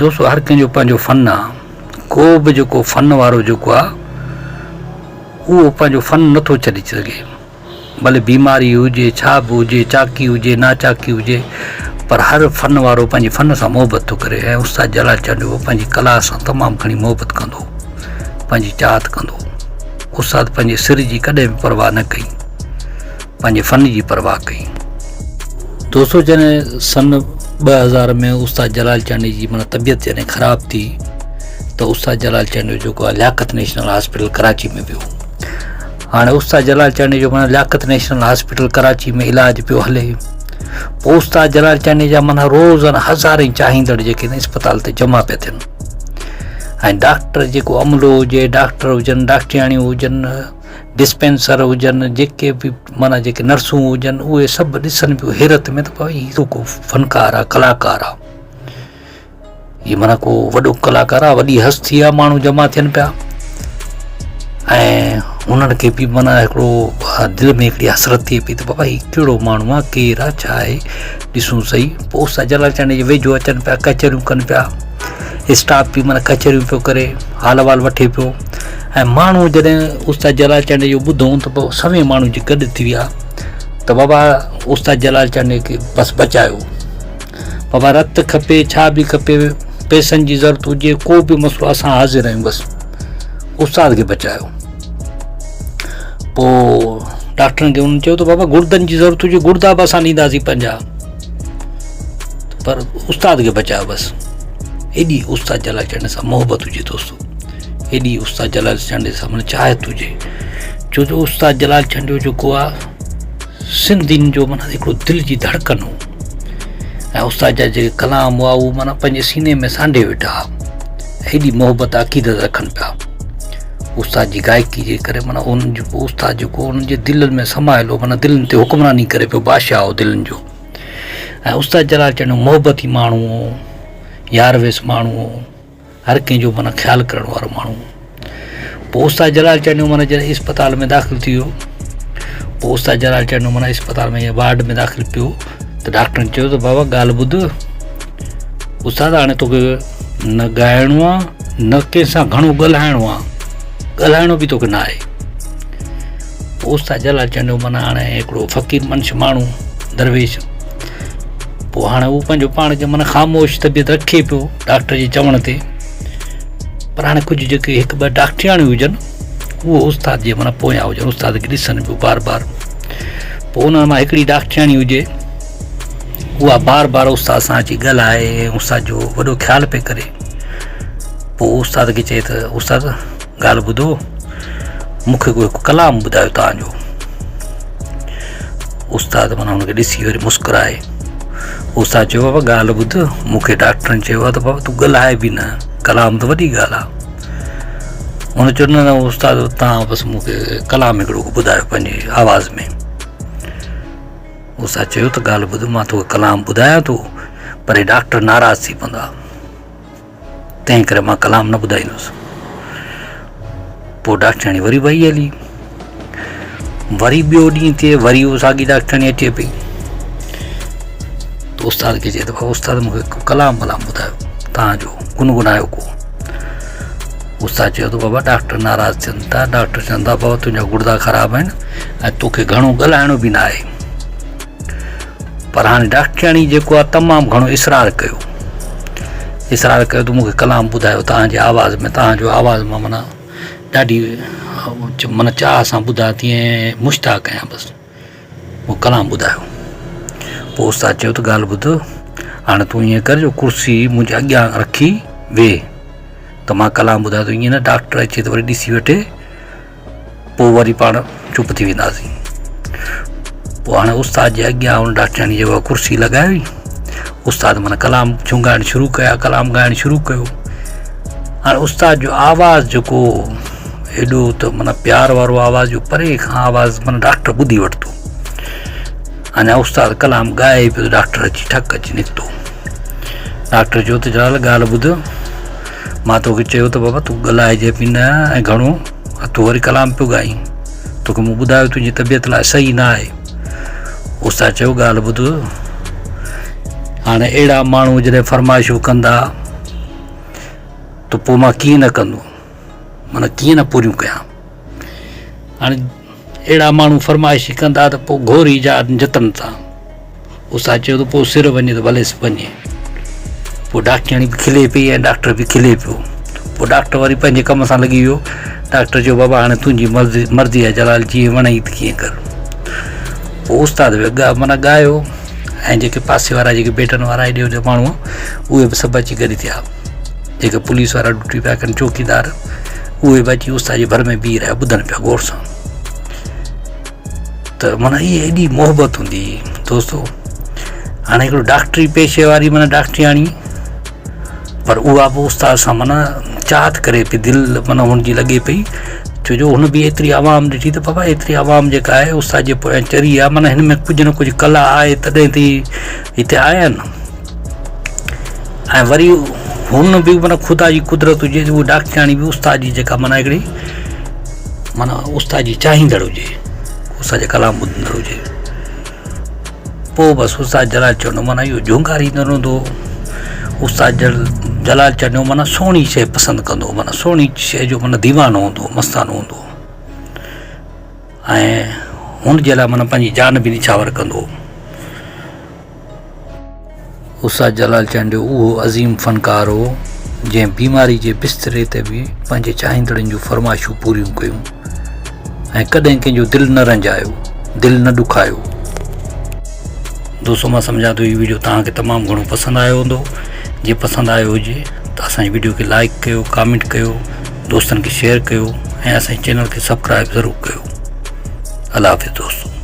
دوستو هر ڪنهن جو پنهنجو فن آ ڪو به جيڪو فن وارو جيڪو آ اهو پنهنجو فن نٿو ڇڏي سگهي ڀلي بيماري هجي ڇا به هجي چاڪي هجي ناچاڪي هجي پر هر فن وارو پنهنجي فن سان محبت ٿو ڪري ۽ استاد جلال چانڊيو به پنهنجي ڪلا سان تمام گهڻي محبت ڪندو هو پنهنجي چاهت ڪندو هو استاد پنهنجي سر جي ڪڏهن به پرواهه نه ڪئي پنهنجي فن جي پرواهه ڪئي. دوستو جڏهن سن 2000 ۾ استاد جلال چانڊيي جي معنيٰ طبيعت جڏهن خراب ٿي ته استاد جلال چانڊيو جيڪو آهي لياقت نيشنل هاسپيٽل ڪراچي ۾ ويو. هاڻي استاد جلال چانڊيي جو معنيٰ لياقت نيشنل هاسپيٽل ڪراچي ۾ علاج پيو هلي. پوء استاد جلال چانڊيي جا معنيٰ روزانه هزارين چاهيندڙ جيڪي آهن اسپتال تي جمع پيا ٿين ۽ ڊاڪٽر جيڪو عملو هجي ڊاڪٽر هجن ڊاڪٽرياڻيون هجن ڊسپينسر هجن جيڪي به معنيٰ جيڪي نرسون هجن اهي سڀ ڏسن پيو حيرت ۾ ته بابا هي ته ڪو فنڪار آ ڪلاڪار آ هي معنيٰ ڪو وڏو ڪلاڪار آ وڏي هستي آ ماڻهو جمع ٿين پيا ۽ انهن کي به معنيٰ هڪڙو دل ۾ هڪڙي حسرت ٿئي پئي ته بابا هي ڪهڙو ماڻهو آ ڪير آ ڇا آهي ڏسون سهي پوء استاد جلال چانڊيي جي ويجهو اچن پيا ڪچهريون ڪن پيا اسٽاف به معنيٰ ڪچهريون پيو ڪري حال احوال وٺي پيو ۽ ماڻهو جڏهن استاد جلال چانڊيي جو ٻڌو ته پوء سوين ماڻهو جي گڏ ٿي ويا ته بابا استاد جلال چانڊيي کي بس بچايو بابا رت کپي ڇا به کپي پئسن جي ضرورت هجي ڪو به مسئلو اسان حاضر آهيون بس استاد کي بچايو پوء ڊاڪٽرن کي انهن چيو ته بابا گردن جي ضرورت هجي گردا به اسان ڏينداسين پنهنجا پر استاد کي بچايو بس ايڏي استاد جلال چانڊيي سان محبت هجي دوستو ايڏي استاد جلال چانڊيي سان معنيٰ چاهت هجي ڇو جو استاد جلال چانڊيو جيڪو آ سنڌين جو معنيٰ هڪڙو دل جي ڌڙڪن هو ۽ استاد جا جيڪي ڪلام هئا اهو معنيٰ پنهنجي سيني ۾ سانڍي ويٺا هئا ايڏي محبت عقيدت رکن پيا استاد جي گائڪي جي ڪري معنيٰ انهن جو استاد جيڪو انهن جي دلن ۾ سمايل هو معنيٰ دلن تي حڪمراني ڪري پيو بادشاهه هو دلن جو ۽ استاد جلال چانڊيو محبتي ماڻهو هو يار ويس ماڻهو هو هر ڪنهن جو معنيٰ خيال ڪرڻ وارو ماڻهو هو. پوء استاد جلال چانڊيو معنيٰ جڏهن اسپتال ۾ داخل ٿي ويو پوء استاد جلال چانڊيو معنيٰ اسپتال ۾ وارڊ ۾ داخل پيو ته ڊاڪٽرن چيو ته بابا ڳالهه ٻڌ استاد هاڻي توکي نه ڳائڻو آ نه ڪنهن سان گهڻو ڳالهائڻو آ ڳالهائڻو به توکي نه آهي پوء استاد جلال چانڊيو معنيٰ هاڻي هڪڙو فقير منش ماڻهو درويش پوء هاڻي هو پنهنجو پاڻ کي معنيٰ خاموش طبيعت رکي پيو ڊاڪٽر جي چوڻ تي پر هاڻي ڪجهه جيڪي هڪ ٻه ڊاڪٽرياڻيون هجن اهو استاد جي معنيٰ پويان هجن استاد کي ڏسن پيو بار بار پوء انهن مان هڪڙي ڊاڪٽرياڻي هجي اها بار بار استاد سان اچي ڳالهائي ۽ استاد جو وڏو خيال پئي ڪري پوء استاد کي چئي ته استاد ڳالهه ٻڌو مون کي ڪو هڪ ڪلام ٻڌايو توهان جو. استاد معنيٰ هن کي ڏسي وري مسڪرائي. استاد چيو بابا ڳالهه ٻڌ مون کي ڊاڪٽرن چيو آهي ته بابا تون ڳالهائي به نه ڪلام ته وڏي ڳالهه آهي. هن چيو نه نه استاد توهان بس مون کي ڪلام هڪڙو ٻڌايو پنهنجي آواز ۾. استاد چيو ته ڳالهه ٻڌ مان توکي ڪلام ٻڌايان ٿو پر هي ڊاڪٽر ناراض ٿي پوندا. تنهن ڪري مان ڪلام نه ٻڌائيندس. پوء ڊاڪٽرياڻي وري وئي هلي. وري ٻيو ڏينهن ٿئي وري اهو ساڳي ڊاڪٽرياڻي اچي پئي. ته استاد کي چئي ته بابا استاد مون کي ڪلام ولام ٻڌايو توهان جو گنگنايو ڪو. استاد چيو ته بابا ڊاڪٽر ناراض ٿين ٿا ڊاڪٽر چون ٿا بابا تنهنجا گڙدا خراب آهن ۽ توکي گهڻو ڳالهائڻو به نه آهي. پر هاڻي ڊاڪٽرياڻي جيڪو آهي تمام گهڻو اصرار ڪيو اصرار ڪيو ته مون کي ڪلام ٻڌايو توهان جي آواز ۾ توهان جو آواز مان معنيٰ ڏاڍي معنيٰ چاهه سان ٻڌان ٿي ۽ مشتاق آهيان بس مون ڪلام ٻڌايو پوء استاد چيو ته ڳالهه ٻڌ هاڻي تون ائين ڪر جو ڪرسي منهنجي اڳيان رکي ويهه ته مان ڪلام ٻڌايان ٿو ائين نه ڊاڪٽر اچي ته وري ڏسي وٺي پوء وري پاڻ چپ ٿي وينداسين. پوء هاڻي استاد جي اڳيان ان ڊاڪٽرياڻي جيڪا ڪرسي لڳائي هئي، استاد معنيٰ ڪلام جهونگارڻ شروع ڪيا، ڪلام ڳائڻ شروع ڪيو. هاڻي استاد جو آواز جيڪو ايڏو ته معنيٰ پيار وارو آواز جو پري کان آواز معنيٰ ڊاڪٽر ٻڌي ورتو. اڃا استاد ڪلام ڳائي پيو ته ڊاڪٽر اچي ٺڪ اچي نڪتو. ڊاڪٽر چيو ته جلال ڳالهه ٻڌ. مان توکي چيو ته بابا تون ڳالهائجي به نه ۽ گهڻو تون وري ڪلام پيو ڳائين. توکي مون ٻڌايو تنهنجي طبيعت لاء صحيح نه آهي. استاد چيو ڳالهه ٻڌ هاڻي اهڙا ماڻهو جڏهن فرمائشون ڪندا ته پوء مان ڪيئن نه ڪندو معنيٰ ڪيئن نه پوريون ڪيان. هاڻي اهڙا ماڻهو فرمائشي ڪندا ته پوء گهوري جا جتن تان. استاد چيو ته پوء سر وڃي ته ڀلي وڃي. پوء ڊاڪٽرياڻي به کلي پئي ۽ ڊاڪٽر به کلي پيو. پوء ڊاڪٽر وري پنهنجي ڪم سان لڳي ويو. ڊاڪٽر چيو بابا هاڻي تنهنجي مرضي مرضي آهي جلال جيئن وڻئي ته ڪيئن ڪر. پوء استاد به ڳا معنيٰ ڳايو ۽ جيڪي پاسي وارا جيڪي بيٽن وارا هيڏي هوڏي ماڻهو اهي به سڀ اچي گڏ ٿيا. جيڪي پوليس وارا ڊيوٽي پيا ڪن چوڪيدار اهي به اچي استاد جي ڀر ۾ بيهي رهيا ٻڌن پيا غور سان. ته معنيٰ هي ايڏي محبت هوندي هئي دوستو هاڻي هڪڙو ڊاڪٽري پيشي واري معنيٰ ڊاڪٽرياڻي پر اها به استاد سان معنيٰ چاهت ڪري پئي دل معنيٰ هن جي لڳي پئي ڇو جو هن به ايتري عوام ڏٺي ته بابا ايتري عوام جيڪا آهي استاد جي پويان چري آهي معنيٰ هن ۾ ڪجهه نه ڪجهه ڪلا آهي تڏهن ته هتي آيا آهن ۽ وري هن به معنيٰ خدا جي قدرت هجي جو ڊاڪٽرياڻي به استاد جي جيڪا معنيٰ هڪڙي معنيٰ استاد جي چاهيندڙ هجي استاد جا ڪلام ٻڌندڙ هجي پوء بس استاد جلال چنڊ معنيٰ اهو جهونگاريندو رهندو هو استاد جل جلال چنڊ معنيٰ سهڻي شيء پسند ڪندو هو معنيٰ سهڻي شيء جو معنيٰ ديوانو هوندو هو مستانو هوندو هو ۽ هن جي لاء معنيٰ پنهنجي جان به نڇاور ڪندو هو. استاد جلال چانڊيو اهو عظيم فنڪار هو، جنهن بيماري جي بستري تي به پنهنجي چاهيندڙن جون فرمائشون پوريون ڪيون ۽ ڪڏهن ڪنهن جو دل نه رنجايو، دل نه ڏکايو. دوستو مان سمجهان ٿو هي ويڊيو توهان کي تمام گهڻو پسند آيو هوندو، جي پسند آيو هجي ته اسان جي ويڊيو کي لائيڪ ڪيو، ڪامينٽ ڪيو، دوستن کي شيئر ڪيو ۽ اسان جي چينل کي سبڪرائب ضرور ڪيو. الله حافظ دوستو.